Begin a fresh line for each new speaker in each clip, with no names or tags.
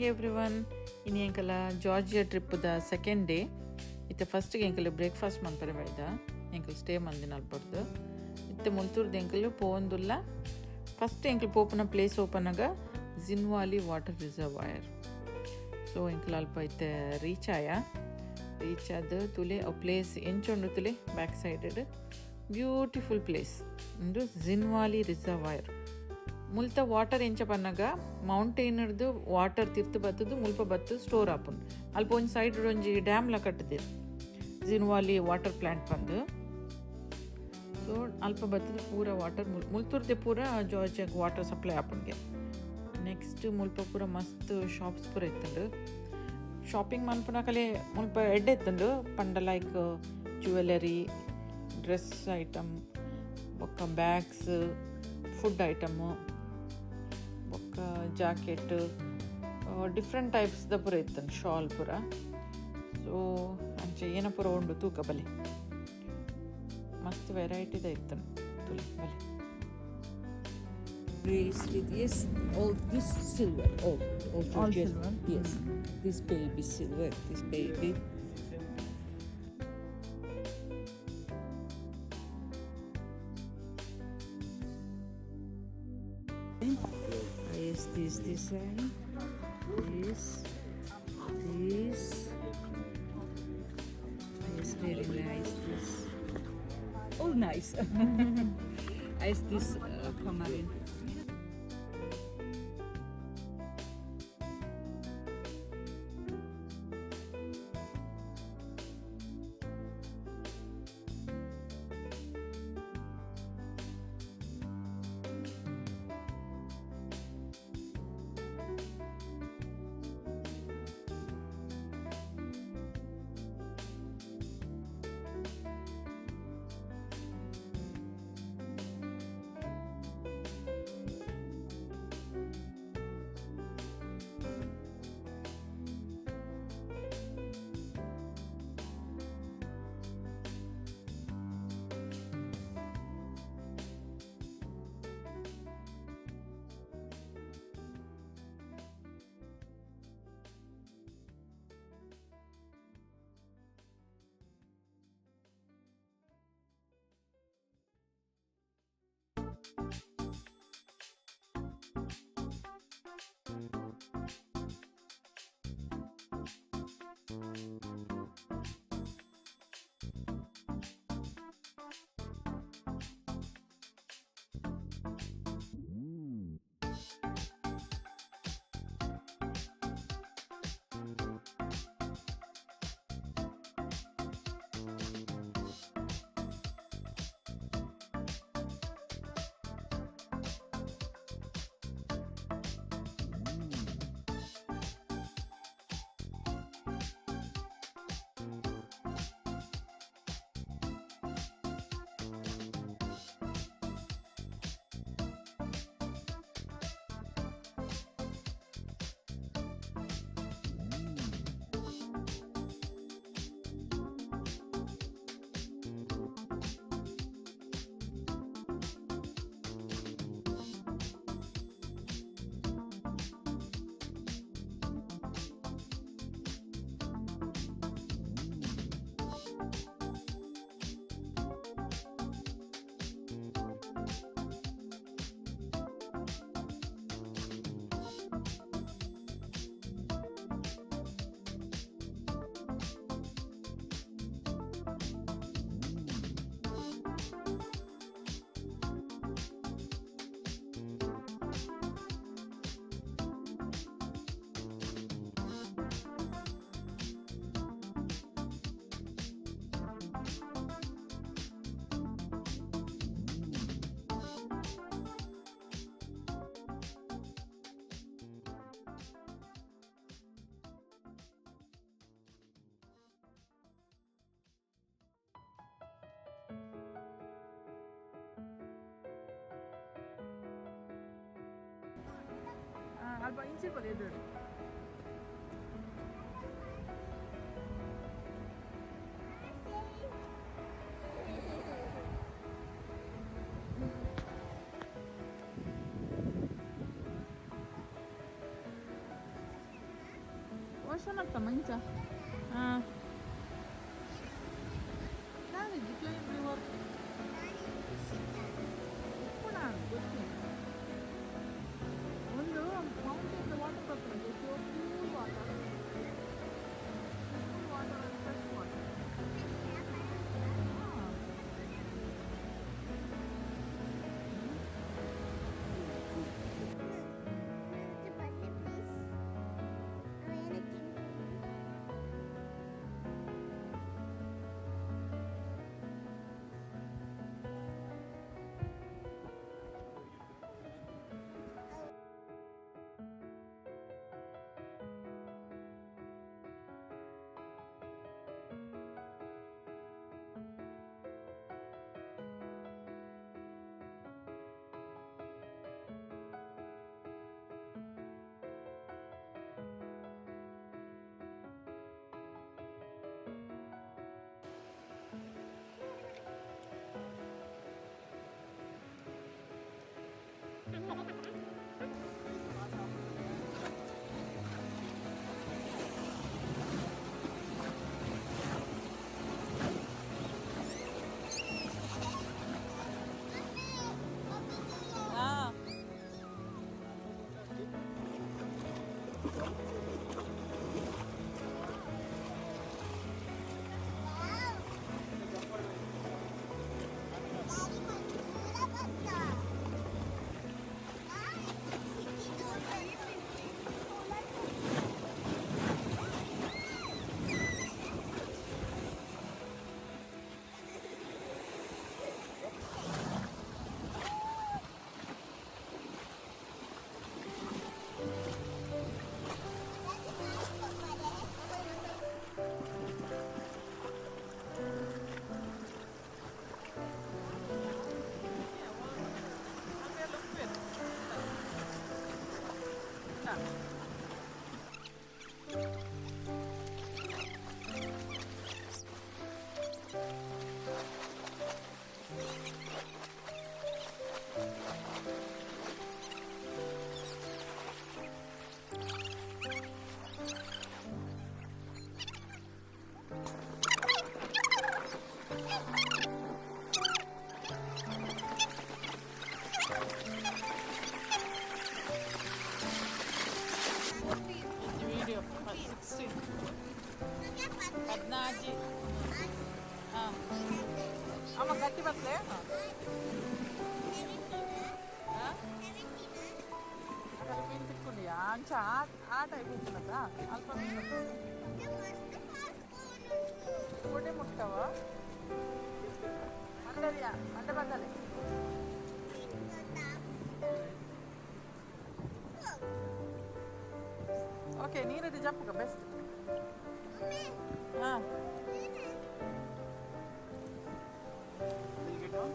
Morning everyone. ಇನಿ ಎಂಕಲ Georgia trip the second day. ಇತ್ತೆ ಫಸ್ಟ್ ಎಂಕಲ್ ಬ್ರೇಕ್ಫಾಸ್ಟ್ ಮನ್ಪರೆ ಬೈದ. ಎಂಕಲ್ ಸ್ಟೇ ಮಂದಿನ ಅಲ್ಪರ್ದು ಇತ್ತೆ ಮುಲ್ತೂರ್ದು ಎಂಕಲ್ ಪೋವೊಂದುಲ್ಲ. ಫಸ್ಟ್ ಎಂಕಲ್ ಪೋಪುನ ಪ್ಲೇಸ್ ಓಪನಾಗ ಜಿನ್ವಾಲಿ ವಾಟರ್ ರಿಸರ್ವಾಯರ್. ಸೊ ಎಂಕಲ್ ಅಲ್ಪ ಇತ್ತೆ ರೀಚ್ ಆಯ. ರೀಚ್ ಆದ್ ತುಲೆ ಅ ಪ್ಲೇಸ್ ಎಂಚೊಂಡು ತುಲೆ ಬ್ಯಾಕ್ ಸೈಡ್ ಬ್ಯೂಟಿಫುಲ್ ಪ್ಲೇಸ್ ಉಂದು ಜಿನ್ವಾಲಿ ರಿಸರ್ವಾಯರ್. ಮುಲ್ತ ವಾಟರ್ ಎಂಚ ಪನ್ನಗ ಮೌಂಟೇನ್ ರ್ದು ವಾಟರ್ ತಿರ್ತ್ ಬತ್ತುದು ಮುಲ್ಪ ಬತ್ತು ಸ್ಟೋರ್ ಆಪುಂಡು. ಅಲ್ಪ ಒಂಜಿ ಸೈಡ್ ಒಂಜಿ ಡ್ಯಾಮ್ ಲ ಕಟ್ಟುದೆರ್ ಜಿನ್ವಾಲಿ ವಾಟರ್ ಪ್ಲಾಂಟ್ ಪಂದ್. ಸೊ ಅಲ್ಪ ಬತ್ತುದು ಪೂರ ವಾಟರ್ ಮುಲ್ತುರ್ದೆ ಪೂರ ಜಾರ್ಜಿಯಾಗ್ ವಾಟರ್ ಸಪ್ಲೈ ಆಪುಂಡ್ಗೆ. ನೆಕ್ಸ್ಟ್ ಮುಲ್ಪ ಪೂರ ಮಸ್ತ್ ಶಾಪ್ಸ್ ಪೂರ ಇತ್ತುಂಡು. ಶಾಪಿಂಗ್ ಮನ್ಪುನಕಲೆ ಮುಲ್ಪ ಎಡ್ಡೆ ಇತ್ತುಂಡು ಪಂಡ ಲೈಕ್ ಜ್ಯುವೆಲರಿ, ಡ್ರೆಸ್ ಐಟಮ್, ಬೊಕ್ಕ ಬ್ಯಾಗ್ಸ್, ಫುಡ್ ಐಟಮ್, ಬೊಕ್ಕ ಜಾಕೆಟ್, ಡಿಫ್ರೆಂಟ್ ಟೈಪ್ಸ್ ದ ಪೂರ ಇತ್ತುಂಡು, ಶಾಲ್ ಪೂರ. ಸೊ ಅಂಚ ಏನ ಪೂರ ಉಂಡು ತೂಕ ಬಲೆ ಮಸ್ತ್ ವೆರೈಟಿದ ಇತ್ತುಂಡು ತುಲೆ ಬಲೆ.
Bracelet, yes, all this silver, all
All
Georgian.
Silver?
Yes, this baby silver, this baby. Yes, this design, this, this. Yes, very nice. This, all nice. As this aquamarine.
ಅಲ್ಪ ಇಂಚಿ ಬಲೆ ಎದುರು. ದರ್ಶನ ಮಾಡ್ತಮ್ಮ ಇಂಚ. ಹಾಂ, ನಾನು ಕ್ಲೈಂಬ್ ರಿವರ್ ಉಪ್ಪುಣ ಗೊತ್ತಿಲ್ಲ. ಒಂದು ಮೌಂಟೇನ್ ವಾಟರ್ ಬರ್ತದೆ, cool water, cool water and fresh water.
Please.
ಹಾಂ. ವಿಡಿಯೋ 16, 16. ಹಾಂ, ಅಮ್ಮ ಗಟ್ಟಿ ಬರ್ತಲೆ. ಹಾಂ, ಮೀನು ತಿಕ್ಕೊಂಡಿಯಾ? ಅಂಚ ಆ ಟೈಪ್ ಉಪ್ಪುನದ ಅಲ್ಪ ಮೀನು ಕೊಡೆ ಮುಟ್ಟವ ಮಂಡರಿಯ ಮಂಡೆ ಬದಲೆ. ಓಕೆ, ನೀರಲ್ಲಿ ಜಂಪುಗ ಬೆಸ್ಟ್. ಹಾಂ.
Will you get on?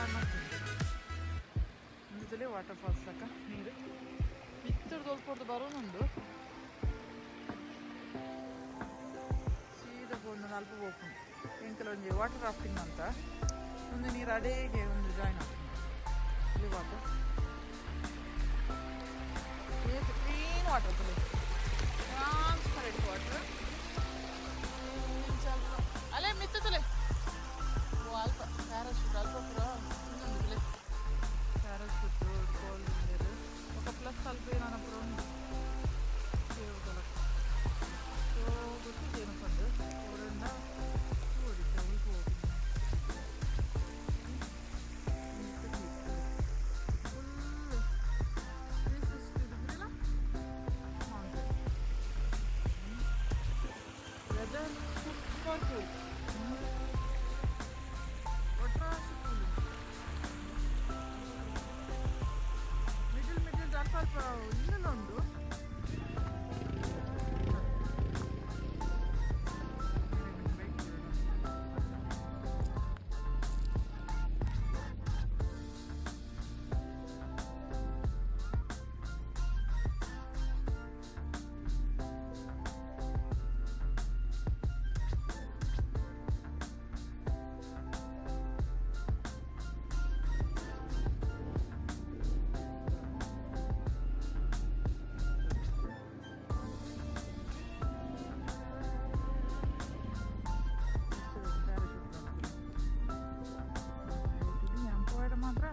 ಕಾಣುತ್ತೆ. ಉಂದುತಲೆ ವಾಟರ್ ಫಾಲ್ಸ್ ಲಕ ನೀರು ಮಿತ್ತುರ್ದು ಒಲ್ಪೊರ್ದು ಬರೋನುಂಡು. ಸೀದಾ ಪೋಂಡು ಅಲ್ಪ ಪೋಪುಂಡು. ಎಂಕಲ ಒಂಜಿ ವಾಟರ್ ರಾಫ್ಟಿಂಗ್ ಅಂತ ಒಂದು ನೀರು ಅಡೇಗೆ ಒಂದು ಜಾಯ್ನ್ ಆಗ್ತದೆ. ಇಲ್ಲಿ ವಾಟರ್ ಕ್ಲೀನ್ ವಾಟರ್ ತುಲೆ, ಟ್ರಾನ್ಸ್ಪರೆಂಟ್ ವಾಟರ್. ಅಲ್ಲೇ ಮಿತ್ತು ತುಲೆ. ಓ ಅಲ್ಪ ಪ್ಯಾರಾಶೂಟ್, ಅಲ್ಪ ಪೂರ ಉಂದುಂಡು ತುಲೆ. ಪ್ಯಾರಾಶೂಟ್ ಕೋಲ್ ఒక ಪ್ಲಸ್ ಅಲ್ಪ ಏನಾನ ಪೂರ ಉಂಡು. ಸೊ ಗೊತ್ತಿದೆ ಏನಪ್ಪಂದು ಓಡಂಡ ಓಡಿದ್ದೆ ಉಲ್ಪ ಹೋಗಿ. Full 360 ಡಿಗ್ರಿಲ mountain. Weather super cool, ಒಟ್ರಾಸಿ cool. Middle middle ಅಲ್ಪ ಅಲ್ಪ ಇಲ್ಲೆಲ್ಲ ಉಂಟು. ಪೋಯಡ ಮಾತ್ರ.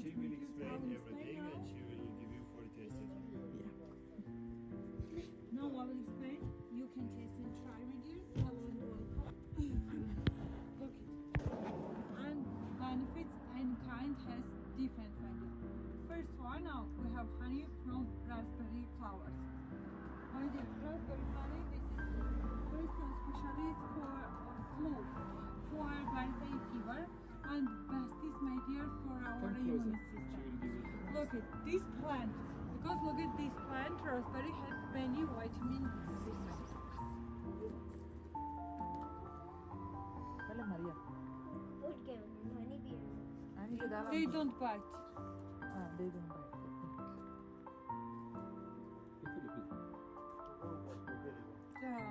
She will explain everything and she will give you for tasting.
Now I will explain. You can taste and try with yours. Hello and welcome. Look it. And benefits and kind has different value. First one, now we have honey from raspberry flowers. My dear, raspberry honey, this is first one specialist for flu, for birthday fever, and best is, my dear, for our
Come
immune
closer.
system.
She will give you.
Look at this plant. Because look at this plant, raspberry has many vitamin C.
ಬಲೆ Maria.
Food game, honey beer.
ಅಂಗೆ ದಾಲ.
They don't bite.
ಹಾಂ, they don't bite.
Yeah.